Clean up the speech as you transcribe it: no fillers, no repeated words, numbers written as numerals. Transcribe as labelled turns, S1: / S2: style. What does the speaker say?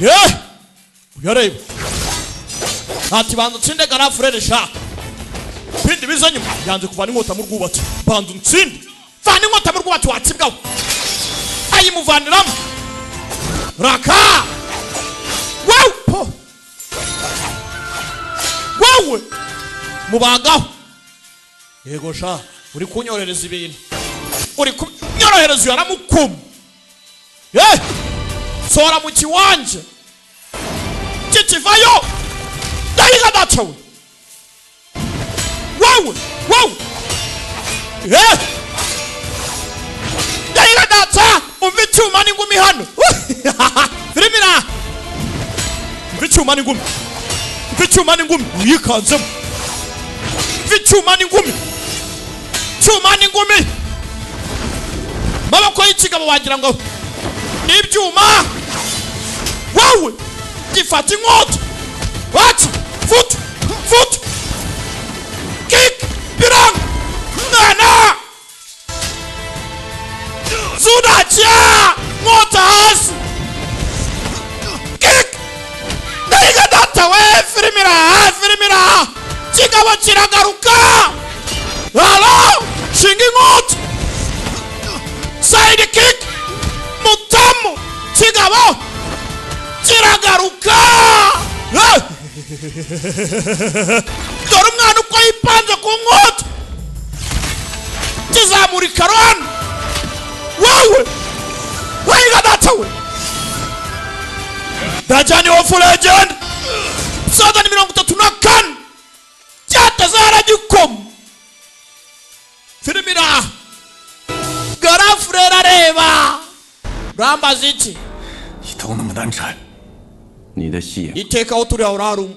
S1: Ye, uyareba ati: "Banza utsinde grand frère sha, bindi biza nyuma." Yanze kuvana inkota mu rwubatsi. "Banza utsinde, vana inkota mu rwubatsi." Watsibwaho ayimuvaniramo raka. Wewe po, wewe mubagaho. Yego sha, uri kunyorohereza ibintu, uri kunyorohereza. Uyu aramukuma. Ye, sohora mu kiwanja kikivayo. Ndahiga data we, wewe, wewe. Ye, ndahiga data. Umva icyuma n'ingumi hano firimira. Umva icyuma n'ingumi, umva icyuma n'ingumi uyikanzemo. Umva icyuma n'ingumi, cyuma n'ingumi. Maboko y'ikigabo wagira ngo ni ibyuma. Wowe gifata inkota wati futu futu kick, biranga. Mwana zudacya nkota hasi, kick. Ndahiga data we, firimira, firimira. Kigabo kiragaruka. Halo, shinga inkota, side kick mutamu. Kigabo kiragaruka. Eh! Dore umwana uko yipanze ku nkota, kizamura ikaroni. Wowe wayiga data we, The Journey of Legend, episode ni 34. Cyateze haragikoma firimira. Grand frère areba urambaza iki?
S2: 你都那么难缠，
S3: 你的戏
S1: Iteka aho turi aho urahari.